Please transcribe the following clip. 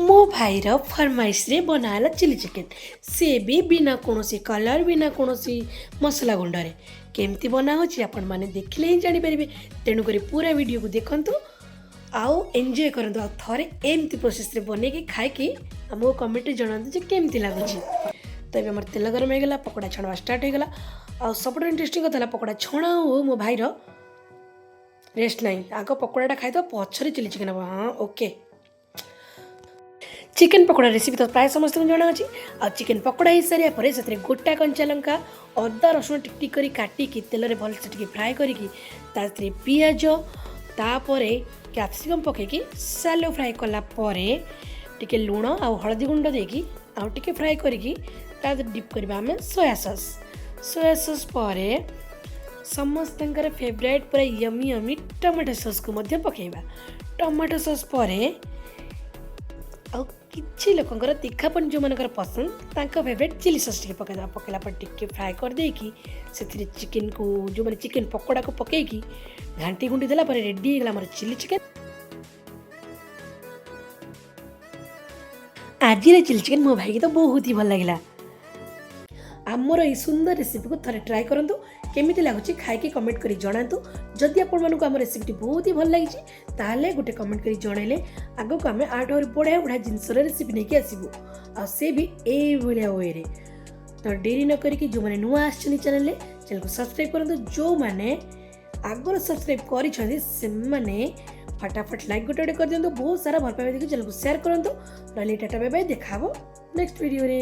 ମୋ ଭାଇର ଫରମାଇଶରେ ବନା ହେଲା ଚିଲି ଚିକେନ୍, ସେ ବି ବିନା କୌଣସି କଲର୍, ବିନା କୌଣସି ମସଲା ଗୁଣ୍ଡରେ। କେମିତି ବନା ହେଉଛି, ଆପଣମାନେ ଦେଖିଲେ ହିଁ ଜାଣିପାରିବେ। ତେଣୁକରି ପୁରା ଭିଡ଼ିଓକୁ ଦେଖନ୍ତୁ ଆଉ ଏନ୍ଜୟ କରନ୍ତୁ। ଆଉ ଥରେ ଏମିତି ପ୍ରୋସେସ୍ରେ ବନେଇକି ଖାଇକି ଆମକୁ କମେଣ୍ଟରେ ଜଣାନ୍ତୁ ଯେ କେମିତି ଲାଗୁଛି। ତ ଏବେ ଆମର ତେଲ ଗରମ ହେଇଗଲା, ପକୋଡ଼ା ଛାଣିବା ଷ୍ଟାର୍ଟ ହେଇଗଲା। ଆଉ ସବୁଠୁ ଇଣ୍ଟରେଷ୍ଟିଂ କଥା ହେଲା, ପକୋଡ଼ା ଛଣା ହଉ ମୋ ଭାଇର ରେଷ୍ଟ ନାହିଁ। ଆଗ ପକୋଡ଼ାଟା ଖାଇଦେବ, ପଛରେ ଚିଲି ଚିକେନ୍ ହେବ। ହଁ, ଓକେ। ଚିକେନ୍ ପକୋଡ଼ା ରେସିପି ତ ପ୍ରାୟ ସମସ୍ତଙ୍କୁ ଜଣାଅଛି। ଆଉ ଚିକେନ୍ ପକୋଡ଼ା ହେଇସାରିବା ପରେ ସେଥିରେ ଗୋଟା କଞ୍ଚା ଲଙ୍କା, ଅଦା, ରସୁଣ ଟିକ୍ ଟିକ୍ କରି କାଟିକି ତେଲରେ ଭଲସେ ଟିକେ ଫ୍ରାଏ କରିକି, ତା ସେଥିରେ ପିଆଜ, ତାପରେ କ୍ୟାପ୍ସିକମ୍ ପକାଇକି ସାଲୋ ଫ୍ରାଏ କଲା ପରେ ଟିକେ ଲୁଣ ଆଉ ହଳଦୀ ଗୁଣ୍ଡ ଦେଇକି ଆଉ ଟିକେ ଫ୍ରାଏ କରିକି ତା ଦେହରେ ଡିପ୍ କରିବା ଆମେ ସୋୟା ସସ୍। ସୋୟା ସସ୍ ପରେ ସମସ୍ତଙ୍କର ଫେଭରାଇଟ୍ ପୁରା ୟମି ୟମି ଟମାଟୋ ସସ୍କୁ ମଧ୍ୟ ପକାଇବା। ଟମାଟୋ ସସ୍ ପରେ ଆଉ କିଛି ଲୋକଙ୍କର ତୀଖାପଣ ଯେଉଁମାନଙ୍କର ପସନ୍ଦ, ତାଙ୍କ ଫେଭରେଟ୍ ଚିଲି ସସ୍ ଟିକେ ପକାଇଦେବା। ପକାଇଲା ପରେ ଟିକେ ଫ୍ରାଏ କରିଦେଇକି ସେଥିରେ ଚିକେନକୁ, ଯେଉଁମାନେ ଚିକେନ୍ ପକୋଡ଼ାକୁ ପକାଇକି ଘାଣ୍ଟି ଘୁଣ୍ଟି ଦେଲା ପରେ ରେଡ଼ି ହେଇଗଲା ଆମର ଚିଲି ଚିକେନ୍। ଆଜିର ଚିଲି ଚିକେନ୍ ମୋ ଭାଇକି ତ ବହୁତ ହି ଭଲ ଲାଗିଲା। ଆମର ଏଇ ସୁନ୍ଦର ରେସିପିକୁ ଥରେ ଟ୍ରାଏ କରନ୍ତୁ, କେମିତି ଲାଗୁଛି ଖାଇକି କମେଣ୍ଟ କରି ଜଣାନ୍ତୁ। ଯଦି ଆପଣମାନଙ୍କୁ ଆମ ରେସିପିଟି ବହୁତ ହି ଭଲ ଲାଗିଛି, ତାହେଲେ ଗୋଟେ କମେଣ୍ଟ କରି ଜଣାଇଲେ ଆଗକୁ ଆମେ ଆଠୁ ଆହୁରି ବଢ଼ିଆ ବଢ଼ିଆ ଜିନିଷର ରେସିପି ନେଇକି ଆସିବୁ, ଆଉ ସେ ବି ଏଇଭଳିଆ ୱେରେ। ତ ଡେରି ନ କରିକି ଯେଉଁମାନେ ନୂଆ ଆସିଛନ୍ତି ଚ୍ୟାନେଲରେ, ଚ୍ୟାନେଲକୁ ସବସ୍କ୍ରାଇବ୍ କରନ୍ତୁ। ଯେଉଁମାନେ ଆଗରୁ ସବସ୍କ୍ରାଇବ୍ କରିଛନ୍ତି, ସେମାନେ ଫଟାଫଟ ଲାଇକ୍ ଗୋଟେ ଗୋଟେ କରିଦିଅନ୍ତୁ। ବହୁତ ସାରା ଭଲ ପାଇବା ଦେଇକି ଚ୍ୟାନେଲକୁ ସେୟାର କରନ୍ତୁ। ରହିଲି, ଟାଟା, ବାଇ ବାଇ। ଦେଖା ହେବ ନେକ୍ସଟ ଭିଡ଼ିଓରେ।